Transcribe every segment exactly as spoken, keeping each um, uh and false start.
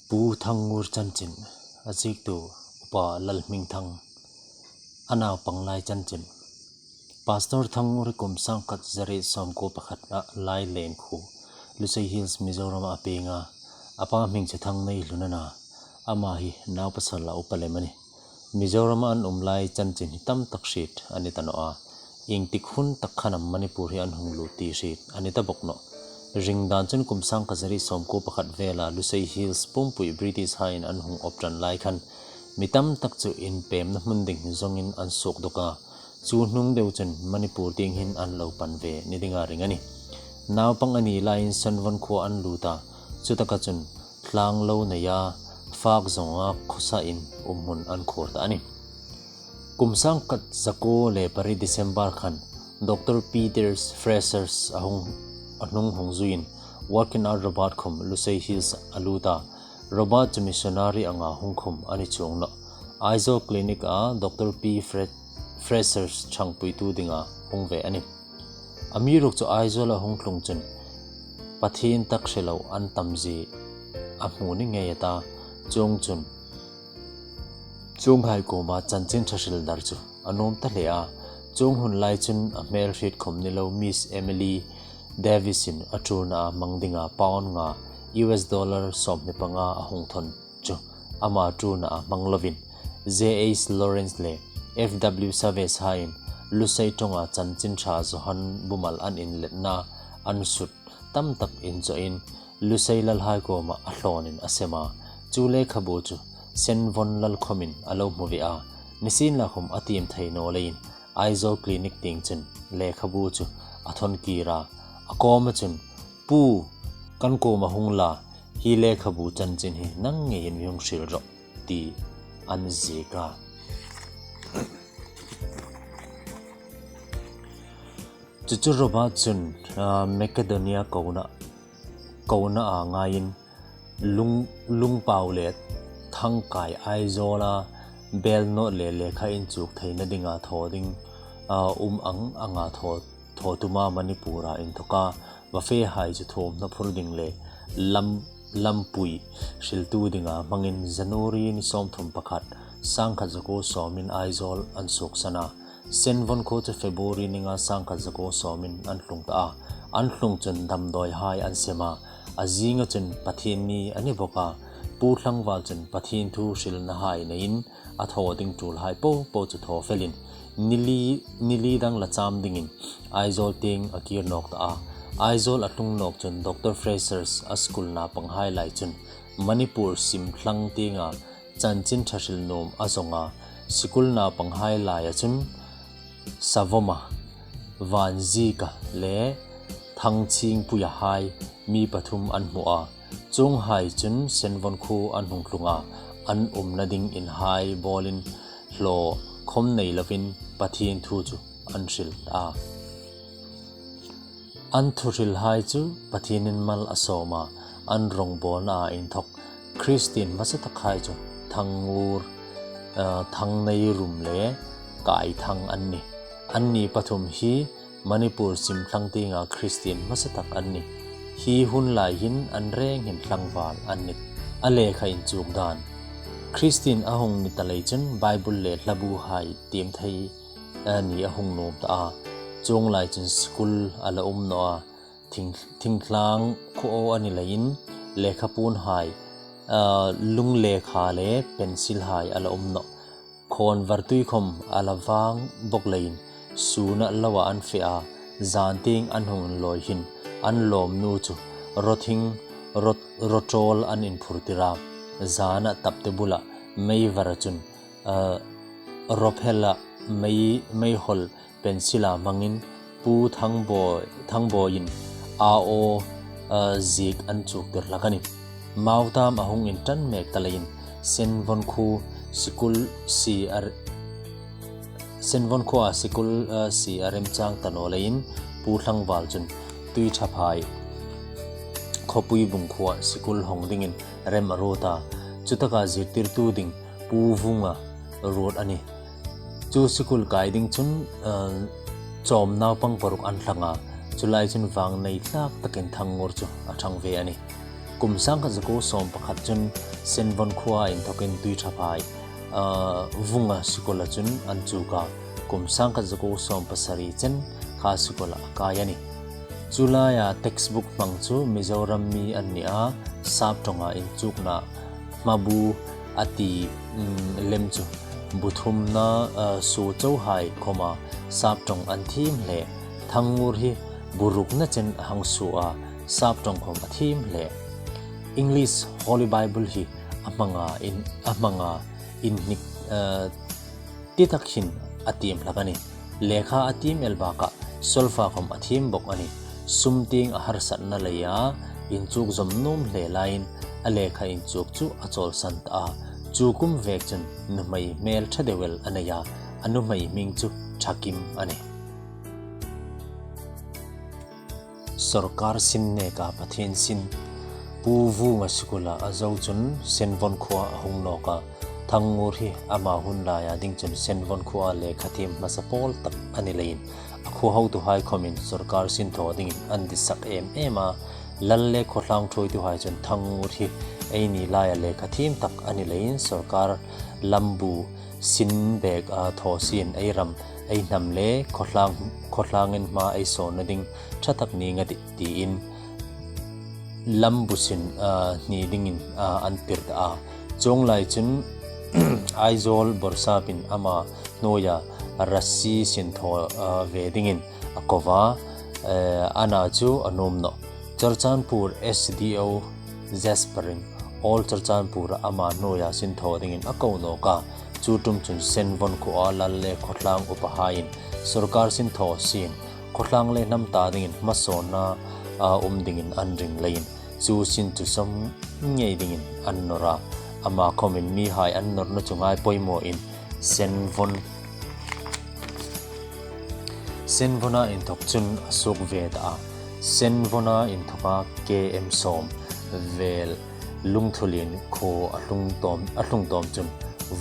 Pu Thangngur chanchin, a ziektu Upa Lalhmingthang, a naupang lai chanchin. Pastor Thangngur hi kum sangkhat zariet sawmkuo pakhat a Laileng khuo, Lushai Hills, Mizoram a pieng a, a pa hming chu Thangneilhun a na, ama hi naupasal a upa lem a nih. Mizoram an um lai chanchin hi tam tak hriet a ni ta nawh a, ieng tik hun tak khan am Manipur hi an hung lut ti hriet a ni ta bawk nawh. Ring dan chun kum sangkhat zariet sawmkuo pakhat vela Lushai Hills pumpui British haiin an hung awp ṭan lai khan mi tam tak chu inpemna hmun ding zawngin an suok dawk a, chu hnung deu chun Manipur tieng hin an lo pan ve ni dinga ring a nih. Naupang a ni laiin Senvon khuoa an lut a, chutaka chun tlang lo neia, fak zawnga khawsain umhmun an khuar ta a nih. Kum sangkhat zakuo le pariet December khan Doctor Peter Fraser a hung, a hnung hung zuiin working hour Robert khom Lushai Hills a lut a, Robert chu missionary anga hung khom a ni chuong nawh. Aizawl Clinic a Doctor P Fre-, Fraser ṭhangpuitu dinga hung ve a nih. Amiruokchu Aizawl a hung tlung chun Pathien tak hre lo an tam zie a hmu ni ngei a ta, chuongchun chuonghai kuoma chanchin ṭha hril dar chu a nuom ta hle a. Chuong hun lai chun a hmel hriet khom ni lo Miss Emily Davis-in a ṭulna a hmang dinga pound nga, U S dollar sawmhni panga a hung thawn chu ama ṭulna a hmang lovin, J H Lawrence le F W Savage haiin Lushai ṭawnga chanchin ṭha zawn bumal an inletna an sut tam tak inchawin Lushai lalhai kuoma a hlawnin a sem a. Chu lekhabu chu Senvon lal khomin a lo hmu ve a, nisienla khom a tiem thei naw leiin Aizawl Clinic tieng chun lekhabu chu a thawn kir a, a kuoma chun, "Pu, kan kuoma hung la, hi lekhabu chanchin hi nang ngeiin mi hung hril rawh," ti an ziek a. Chu chu Robert chun, ah, Macedonia kona, kona a ngaiin lung, lungpau le thangkai Aizawla bel nawt le lekha inchuk theina dinga thaw ding, ah, um ang anga thaw, thaw tuma Manipura inthoka va fehai chu thuomhnaw phur ding le lam, lampui hriltu dinga hmangin January ni sawmthum pakhat, sangkhat zakuo sawmin Aizawl an suoksan a. Senvon khuo chu February ni nga sangkhat zakuo sawmin an tlung ta a. An tlung chun damdawihai an sem a. A zinga chun Pathienni a ni bawk a. Pu Thlangval chun Pathien thu hrilnahai neiin a thaw ding tulhai popo chu thaw felin, ni li, ni li dang la cham dingin Aizawl tieng a kir nawk ta a. Aizawl a tlung nawk chun Doctor Fraser-a school napanghai lai chun Manipur simthlang tienga chanchin ṭha hril nuom a zawng a. School napanghai laia chun Savoma, Vanzika le Thangchingpuia hai mi pathum an hmu a. Chuonghai chun Senvon khuo an hung tlung a, an umna ding inhai bawlin hlaw khom nei lovin Pathien thu chu an hril ta a. An thuhrilhai chu Pathienin mal a sawm a, an rawngbawlna a inthok Kristien hmasa takhai chu Thangngur, eh, Thangneirum le Kaithang an nih. Anni pathum hi Manipur simthlang tienga Kristien hmasa tak an nih. Hi hun lai hin an reng hin Thlangval an nih. A lekha inchuk dan. Kristien a hung ni ta lei chun Bible le hlabuhai tiem thei a ni a hung nuom ta a. Chuong lai chun school a la um naw a. Thing, thingthlang khuo a ni leiin lekha puonhai, ah, lunglekha le pencil hai a la um nawh. Khawnvartui khom a la vang bawk leiin suna loa an fe a, zan tieng an hung inlawi hin an lawmnu chu rawthing, raw, rawṭawl an inphurtir a, zana tapte bula mei vara chun, ah, rawphela mei, meihawl pencil-a hmangin Pu Thangbawi, Thangbawin a aw, ah, ziek an chuktir hlak a nih. Mautam a hung inṭan mek ta leiin Senvon khuo sikul si a, Senvon khuoa sikul, ah, si a remchang ta naw leiin Pu Thlangval chun Tuiṭhaphai khawpui bung khuoa sikul hawng dingin rem a ruot a. Chutaka zirtirtu ding Pu Vunga ruot a nih. Chu sikul kai ding chun, eh, chawm naupang paruk an thlang a, chu lai chun vang nei tlak takin Thangngur chu a ṭhang ve a nih. Kum sangkhat zakuo sawm pakhat chun Senvon khuoa inthokin Tuithaphai, ah, Vunga Sikula chun an chuk a, kum sangkhat zakuo sawm pasari chen kha sikula a kai a nih. Chu laia textbook hmang chu Mizoram mi an ni a, sap ṭawnga inchukna hmabu a ti, um, lem chu bu thumna, uh, suo chauhai khawma sap ṭawng an thiem hle. Thangngur hi bu rukna chen a hang suo a, sap ṭawng khawm a thiem hle. English Holy Bible hi a hmanga in, a hmanga inhnik, uh, ti tak hin a tiem hlak a nih. Lekha a tiem el bakah solfa khawm a thiem bawk a nih. Sum tieng a harsatna leia inchuk zawm nuom hle laiin a lekha inchuk chu a chawlsan ta a. Chu kum vek chun nuhmei hmel ṭha deu el a nei a, a nuhmei hming chu Ṭhakim a nih. Sorkar sin neka Pathien sin, Pu Vunga Sikula a zo chun Senvon khuoa a hung nawk a. Thangngur hi ama hun laia ding chun Senvon khuoa lekha thiem hmasa pawl tak a ni leiin, a khuo hotuhai khawmin sorkar sin thaw dingin an ditsak em em a. Lal le khawtlang ṭhuoituhai chun Thangngur hi eini laia lekha thiem tak a ni leiin sorkar lambu sin bek a thaw sien ei ram, ei hnam le khawtlang, khawtlang inhma ei sawnna ding ṭha tak ning a tih, tiin lambu sin, ah, hni dingin, ah, an tir ta a. Chuong lai chun Aizawl Bawrsapin ama hnuoia rasi sin thaw, ah, ve dingin a ko a, eh, ana chu a nuom nawh. Churachandpur S D O Jasper-in All Churachandpur-a ama hnuoia sin thaw dingin a ko nawk a, chu ṭum chun Senvon khuoa lal le khawtlang upahaiin sorkar sin thaw sien, khawtlang le hnam ta dingin hmasawnna, ah, um dingin an ring leiin, chu sin chu sawm ngei dingin an nawr a. Ama khawmin mihai an nawrna chu ngai pawimawin Senvon, Senvona inthok chun a suok ve ta a. Senvona inthoka K M sawm vel Lungthulien khuo a tlung tawm, a tlung tawm chun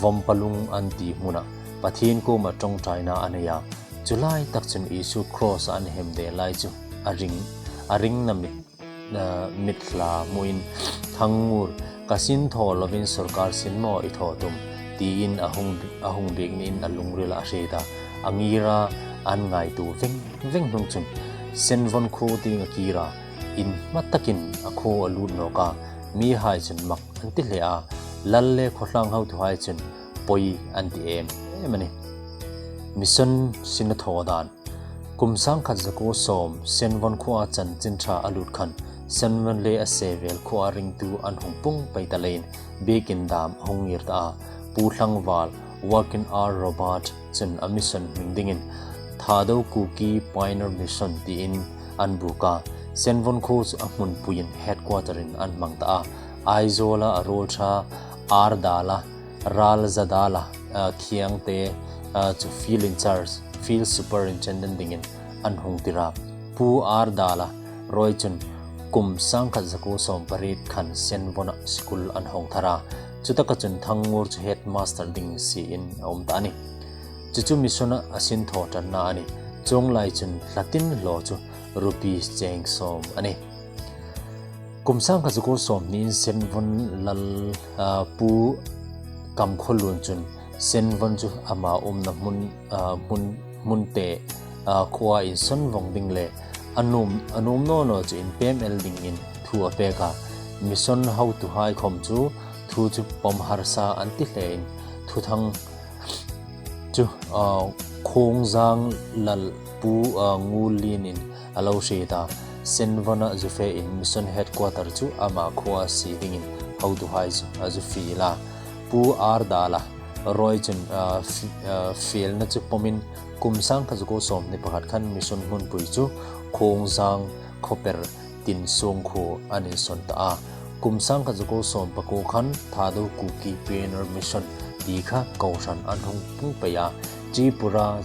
Vawmpalung an ti hmuna Pathien kuoma ṭawngṭaina a nei a. Chu lai tak chun Isu cross-a an hem de lai chu a ring, a ringna mit, ah, mitthla hmuin Thangngur, "Ka sin thaw lovin sorkar sin maw i thaw tum?" tiin a hung, a hung biek niin a lungrila a hriet a. A ngira an ngaituo veng veng hnung chun Senvon khuo tieng a kir a, inhma takin a khuo a lut nawk a. Mihai chun mak an ti hle a, lal le khawtlang hotuhai chun poi an ti em em a nih. Mission sin a thaw dan. Kum sangkhat zakuo sawm Senvon khuoa chanchin ṭha a lut khan, Senvon le a sevel khuoa ringtu an hung pung pei ta leiin, biekin dam a hung ngir ta a. Pu Thlangval, Working Hour Robert chun a mission hming dingin Thado Kuki Pioneer Mission tiin an buk a. Senvon khuo chu a hmunpuiin headquarter-in an hmang ta a. Aizawla a ruol ṭha Ardala, Ral Zadala, ah, Thiangte, ah, chu field in charge, field superintendent dingin an hung tir a. Pu Ardala ruoi chun kum sangkhat zakuo sawm pariet khan Senvona school an hawng thar a. Chutaka chun Thangngur chu headmaster ding siin a um ta a nih. Chu chu mission-a a sin thaw ṭanna a nih. Chuong lai chun hlatin hlaw chu rupees cheng sawm a nih. Kum sangkhat zakuo sawmhniin Senvon lal, ah, Pu Kamkhawlun chun Senvon chu ama umna hmun, ah, hmun, hmun te, ah, khuoa insawn vawng ding le a nuom, a nuom naw naw chu inpem el dingin thu a pek a. Mission hotuhai khawm chu thu chu pawm harsa an ti hlein thuthang chu, ah, Khuongzang lal Pu, ah, Ngulienin a lo hriet a. Senvona zu fein mission headquarter chu ama khuoa sie dingin hotuhai chu a zu fiel a. Pu Ardala ruoi chun, ah, fi-, ah, fielna chu pawmin kum sangkhat zakuo sawmhni pakhat khan mission hmunpui chu Khuongzang khawper Tinsung khuo an insawn ta a. Kum sangkhat zakuo sawm pakuo khan Thado Kuki Pioneer Mission ti kha kohran an hung pung pei a. Tripura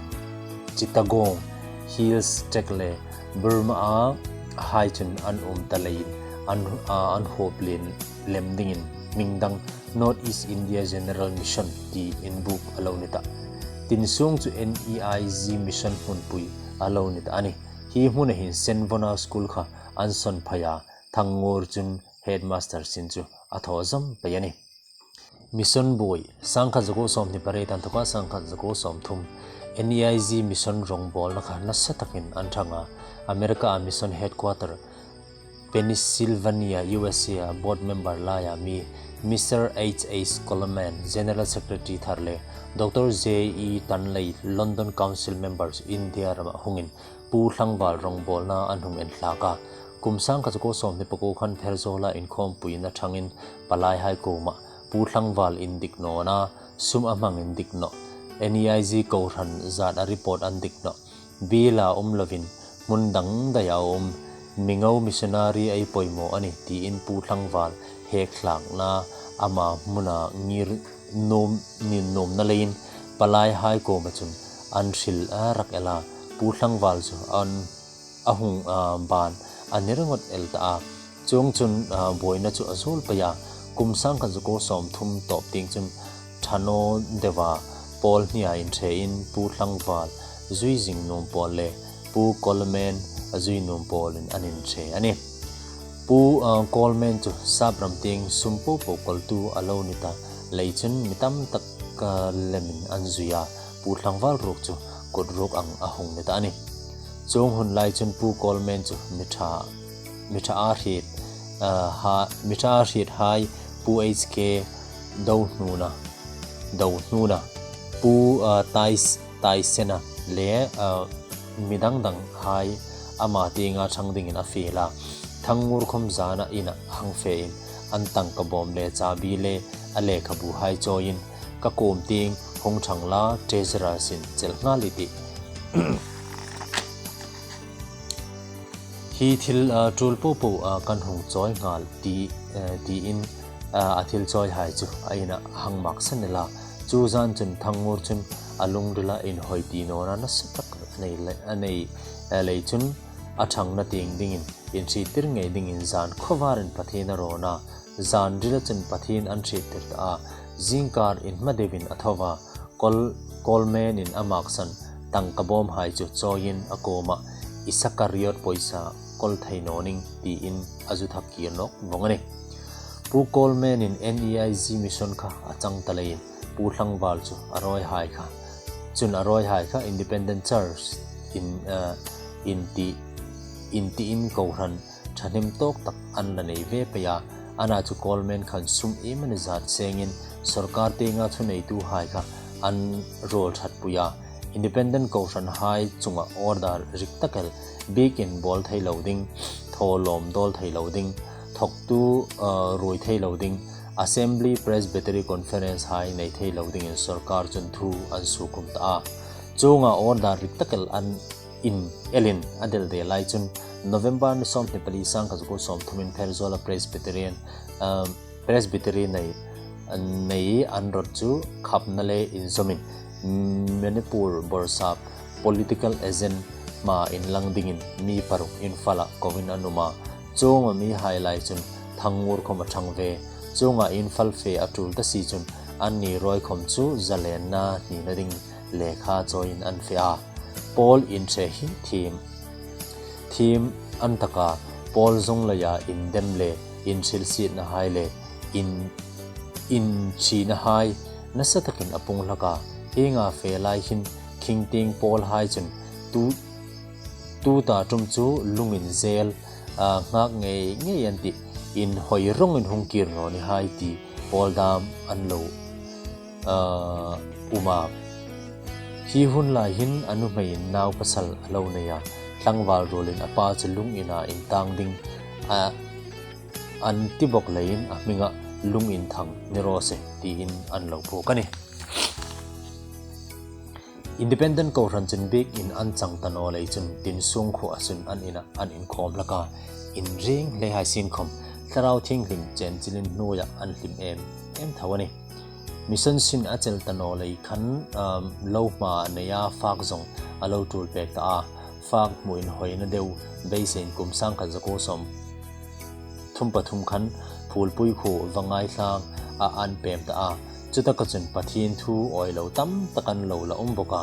Chittagong Hills Tract le Burma-a hai chun an um ta leiin an, ah, an huop lien lem dingin hming dang North East India General Mission ti inbuk a lo ni ta. Tinsung chu N E I G Mission hmunpui a lo ni ta a nih. Hi hmuna hin Senvona School kha an sawn phei a, Thangngur chun headmaster sin chu a thaw zawm pei a nih. Mission buoi, sangkhat zakuo sawmhni pariet inthoka sangkhat zakuo sawmthum, N E I G mission rawngbawlna kha nasa takin an thang a. America-a mission headquarter, Pennsylvania, U S A-a board member laia mi Mister H H Coleman, General Secretary thar le Doctor J E Tunley, London Council member, India rama hungin Pu Thlangval rawngbawlna an hung enthlak a. Kum sangkhat zakuo sawmhni pakuo khan Pherzawla inkhawmpuina thangin palaihai kuoma Pu Thlangval indik nawna, sum a hmang indik naw, N E I G kohran zat a report an dik naw, biela um lovin hmun dang daia um, Mingo missionary ei poimaw a nih tiin Pu Thlangval hek thlakna ama hmuna ngir nuom, ni nuomna leiin palaihai kuoma chun an hril a rak el a. Pu Thlangval chu an a hung, a, ban a ni ringawt el ta a. Chuongchun, a, buoina chu a zuol pei a. Kum sangkhat zakuo sawmthum tawp tieng chun ṭha naw deua pawl hnia inṭhein Pu Thlangval zui zing nuom pawl le Pu Coleman a zui nuom pawlin an inṭhe a nih. Pu, a, Coleman chu sap ram tieng sum popo kawltu a lo ni ta lei chun mi tam tak, a, lemin an zui a. Pu Thlangval ruok chu kut ruok ang a hung ni ta a nih. Chuong hun lai chun Pu Coleman chu mi ṭha, mi ṭha a hriet, a, ha, mi ṭha a hriethai Pu H K Dohnuna, Dohnuna, Pu, a, Tais, Taisena le, a, mi dang dang hai ama tienga ṭhang dingin a fiel a. Thangngur khom zana ina hang fein an tangkabawm le chabi le a lekhabuhai chawiin ka kuom tieng hung ṭhang la, treasurer sin chel nghal i tih. Hi thil, a, tul popo, a, kan hung chawi nghal ti, a, tiin, a, a thil chawihai chu a ina hang maksan el a. Chu zan chun Thangngur chun a lungrila inhawi ti nawna nasa tak a nei le, a nei, a lei chun a ṭhangna tieng dingin inhriettir ngei dingin zan khawvarin Pathien a rawn a. Zan rila chun Pathien an hriettir ta a. Zingkar inhma deuin a tho va, Kol, Coleman-in a maksan tangkabawmhai chu chawiin a kuoma Isakariot pawisa kawl thei naw ning tiin a zu thak kir nawk vawng a nih. Pu Coleman-in N E I G mission kha a chang ta leiin Pu Thlangval chu a rawihai kha, chun a rawihai kha Independent Church in, eh, inti, intiin kohran ṭhahnem tawk tak an la nei ve pei a. Ana chu Coleman khan sum iemani zat sengin sawrkar tienga thuneituhai kha an ruol ṭhatpui a. Independent kohranhai chunga order rik tak el, biekin bawl thei lo ding, thawlawm dawl thei lo ding, thawktu, uh, ruoi thei lo ding, Assembly, Presbytery, Conference hai nei thei lo dingin sawrkar chun thu an sukhum ta a. Chuonga order rik tak el an in elin a del de lai chun November ni sawmhni pali, sangkhat zakuo sawmthumin Pherzawl-a Presbyterian, um, Presbytery nei, nei an rawt chu khapna le inzawmin Manipur bawrsap political agent hmaa inlang dingin mi paruk Imphal-a koin an um a. Chuonga mihai lai chun Thangngur khom a ṭhang ve. Chuonga Imphal fe a tul ta si chun anni ruoi khom chu zalenna hnina ding lekha chawiin an fe a. Pawl inṭhe hi thiem, thiem an tak a, pawl zawng leia indem le inhrilsietnahai le in, inṭhinahai nasa takin a pung hlak a. Hienga fe lai hin khingtieng pawlhai chun tu, tuta ṭum chu lunginzel, a, nghak ngei ngei an tih, inhawi rawngin hung kir naw ni hai ti pawl dam an lo, a, um a. Hi hun lai hin a nuhmeiin nau pasal a lo nei a, Thlangval ruolin a pa chu lungina intang ding, a, an ti bawk leiin a hminga Lunginthang ni raw se tiin an lo buk a nih. Independent kohran chun biekin an chang ta naw lei chun Tinsung khuoa chun an ina an inkhawm hlak a, inring hlehai sien khom Thlarau Thienghlim chenchilin hnuoia an hlim em em tho a nih. Mission sin a chel ta naw lei khan, um, lo hma neia fak zawng a lo tul pek ta a, fak hmu inhawina deu beiseiin kum sangkhat zakuo sawm thum pathum khan Phulpui khuo Vangai tlanga an pem ta a. Chutaka chun Pathien thu awi lo tam tak an lo la um bawk a.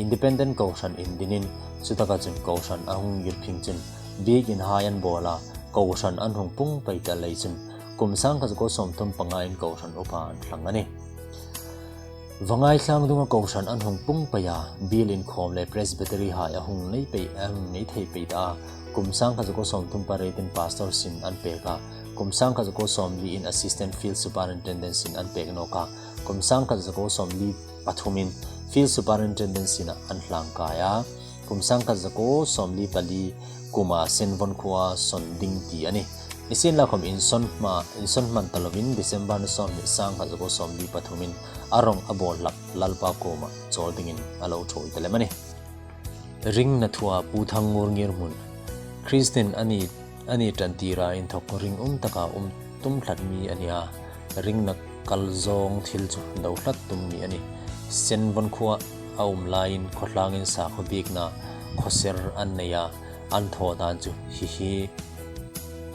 Independent kohran indinin chutaka chun kohran a hung ngir phing chun biekinhai an bawl a. Kohran an hung pung pei ta lei chun kum sangkhat zakuo sawmthum panga in Kohran upa an thlang a nih. Vangai tlang dunga Kohran an hung pung pei a, biel inkhawm le Presbytery hai a hung nei pei, a hung nei thei pei ta a, kum sangkhat zakuo sawmthum pariet in Pastor sin an pek a, kum sangkhat zakuo sawmli in Assistant Field Superintendent sin an pek nawk a, kum sangkhat zakuo sawmli pathum in Field Superintendent sina an hlangkai a, kum sangkhat zakuo sawmli pali kuma Senvon khuoa sawn ding ti a nih. Nisienlakhawm insawn hma, insawn hman ta lovin December ni sawmhni sangkhat zakuo sawmli pathum in a rawng a bawl hlak Lalpa kuoma chawl dingin a lo ṭhuoi ta lem a nih. Ringna thua Pu Thangngur ngirhmun. Kristien a ni, a ni ṭan tira inthawk ringum taka um tum tlat mi a ni a. Ringna kal zawng thil chu do tlat tum mi a nih. Senvon khuoa a um laiin khawtlangin sakhuo biekna khawser an nei a, an thaw dan chu hi hi.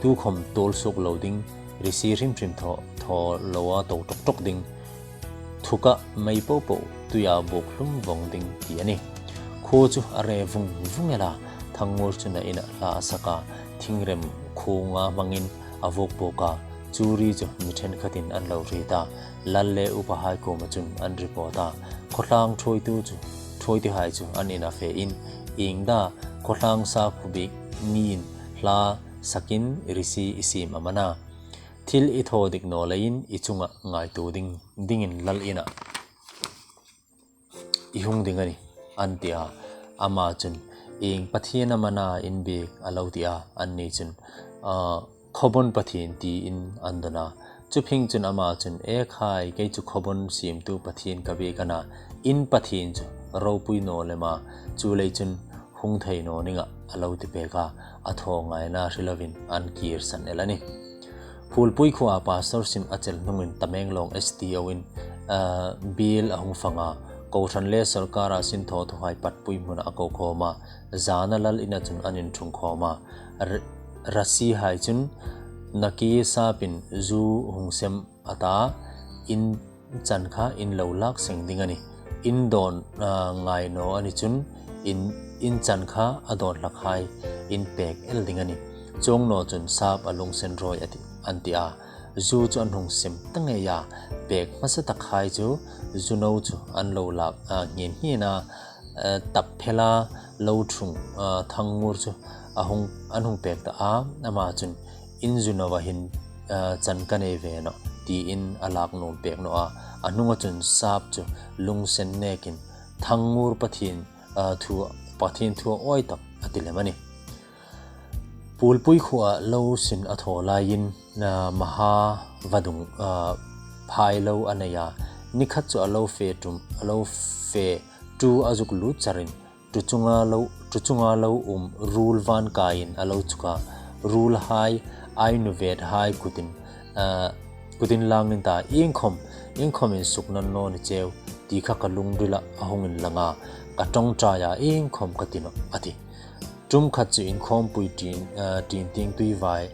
Tukhawm tuol suok lo ding, risi hrim hrim thaw, thaw loa to ṭawk ṭawk ding, thuka mei po po tuia buok hlum vawng ding ti a nih. Khuo chu a re vung vung el a, Thangngur chun a ina hla a sak a, thingrem khunga hmangin a vuok bawk a, chu ri chu mi ṭhenkhatin an lo hriet a, lal le upahai kuoma chun an report a, khawtlang ṭhuoitu chu, ṭhuoituhai chu an ina fe in, iengda khawtlang sakhuo biek niin hla sakin risi i siem am a na? Thil i thaw dik naw leiin i chunga ngaituo ding, dingin lal ina i hung ding a nih, an ti a. Ama chun, ieng Pathien am a na in biek a lo ti a, anni chun, a, Khawbon Pathien tiin an dawn a. Chu phing chun ama chun, e khai, kei chu Khawbon siemtu Pathien ka biek a na, in Pathien chu ropui naw lem a, chu lei chun hung thei naw ning a, a lo ti pek a, a thaw ngaina hre lovin an kir san el a nih. Phulpui khuoa Pastor sin a chel hnungin Tamenglong S D O in, a, biel a hung fang a, Kohran le sawrkara sin thawtuhai patpui hmuna a ko khawm a, zana lal ina chun an inṭhung khawm a, R-, rasihai chun nakie sapin zu hung sem a ta, in chan kha in lo lak seng ding a nih. In dawn, a, ngai naw a ni chun in, in chan kha a dawn hlakhai in pek el ding a nih. Chuong naw chun sap a lungsen rawi a ti, an ti a. Zu chu an hung sem ta ngei a, pek hmasa takhai chu zu no chu an lo lak, a, nghien nghien a, a, tap phela lo ṭhung, a, Thangngur chu a hung, an hung pek ta a, ama chun in zu no a hin, a, chan ka nei ve nawh, tiin a lak nuom pek naw a. A hnunga chun sap chu lungsen nekin Thangngur Pathien, a, thu, Pathien thu a awi tak a ti lem a nih. Phulpui khuoa lo sin a thaw laiin, a, Maha vadung, a, phai lo a nei a. Ni khat chu a lo fe tum, a lo fe tu a zuk lut charin, tu chunga lo, tu chunga lo um rul van kaiin a lo chuk a, rulhai, ai nu vethai kutin, a, kutin langin ta, iengkhawm, iengkhawmin suk nawn naw ni cheu, ti kha ka lungrila a hung inlang a, ka ṭawngṭaia iengkhawm ka ti nawh, a ti. Tum khat chu inkhawmpui ṭin, a, ṭin tieng tuivai,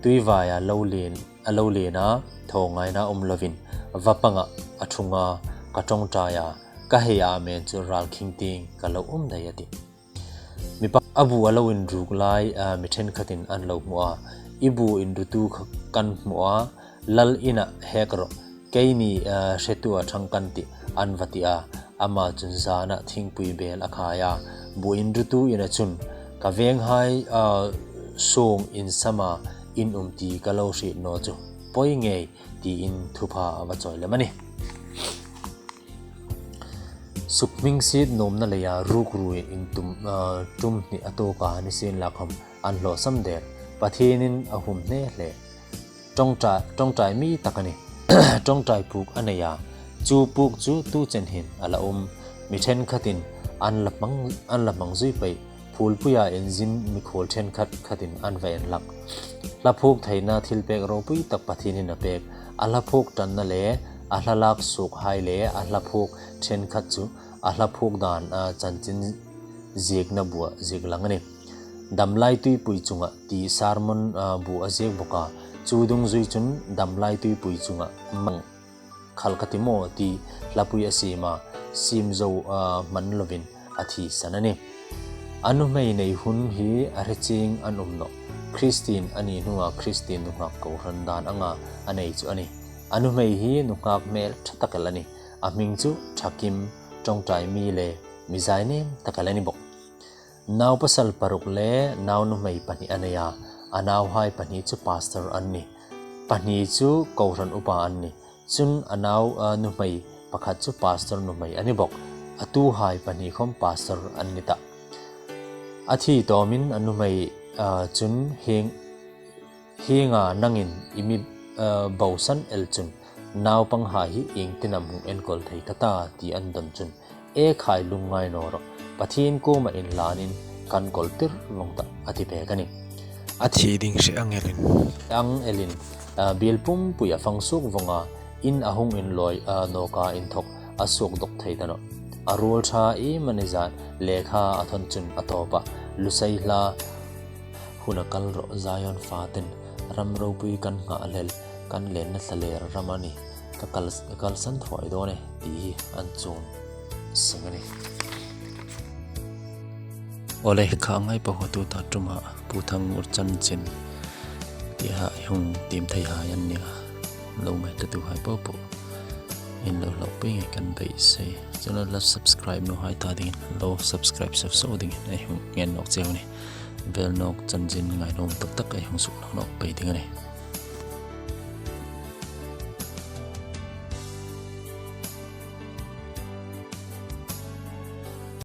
tuivaia lo len, a lo len a, thaw ngaina um lovin, va panga a ṭhung a, ka ṭawngṭaia, ka hei amen chu ral khing tieng ka lo um dai a ti. Mipa a bu a lo inruk lai, a, mi ṭhenkhatin an lo hmu a, i bu inrutu kha kan hmu a, lal ina hek rawh, keini, a, hretu a ṭhang kan tih, an va ti a, ama chun zana thingpui bel a khai a, bu inrutu ina chun, ka venghai, a, sung insama in um ti ka lo hriet naw chu, pawi ngei, tiin thupha a va chawi lem a nih. Sukhming siet nuomna leia rukru intum, a, tum hnih a tuok a, nisienlakhawm an hlawsam der. Pathienin a hum hne hle. Ṭawngṭai, ṭawngṭai mi tak a nih. Ṭawngṭai puk a nei a. Chu puk chu tu chen hin a la um. Mi ṭhenkhatin an la hmang, an la hmang zui pei. Phulpuia inzin mikhuol ṭhenkhat khatin an va en hlak. Hla phuok theina thilpek ropui tak Pathienin a pek. A hla phuok ṭanna le a hla lak suokhai le a hla phuok ṭhenkhat chu a hla phuok dan, a, chanchin ziekna bua ziek lang a nih. Damlai tuipui chunga ti sermon, a, bu a ziek bawk a. Chu dungzui chun damlai tuipui chunga mang khal ka ti maw ti hlapui a siem a, siem zo, a, hman lovin a thisan a nih. A nuhmei nei hun hi a hre chieng an um nawh. Christian a ni hnunga Christian nunghak kohran dan anga a nei chu a nih. A nuhmei hi nunghak hmel ṭha tak el a nih. A hming chu Ṭhakim, ṭawngṭai mi le mi zainem tak el a ni bawk. Nau pasal paruk le nau nuhmei pahni a nei a, a nauhai pahni chu pastor an nih. Pahni chu kohran upa an nih. Chun a nau, a, nuhmei pakhat chu pastor nuhmei a ni bawk. A tuhai pahni khawm pastor an ni tah. A thi tawmin a nuhmei, a, chun hieng, hienga nangin i mi, a, bosan el chun naupanghai hi iengtin am hung enkawl thei ka ta ti an dawn chun, e khai lungngai naw rawh, Pathien kuoma inhlanin kan kawl tir vawng tah a ti pek a nih. A thi ding hre ang elin. Ang elin, a, biel pumpui a fang suok vawnga in a hung inlawi, a, nawka inthawk a suok dawk thei ta nawh. A ruol ṭha iemani zat lekha a thawn chun a tawp a, Lusei hla, hun a kal rawh Zion faten, ram ropui kan nghah lel, kan lenna thlalêr ram a nih, ka kal, ka kalsan thuoi dawn e, ti hi an chuong seng a nih. Awle, kha ngai po ho tuta ṭuma Pu Thangmur chanchin tia i hung tiem theihai an nia. Lo ngaithlatuhai popo in lo hlawkpui ngei kan beisei. Channel la subscribe nawhai ta dingin lo subscribe sawk sawk dingin ei hung ngen nawk cheu a nih. Vêl nawk chanchin ngainuom tak tak ei hung suk nawk nawk pei ding a nih.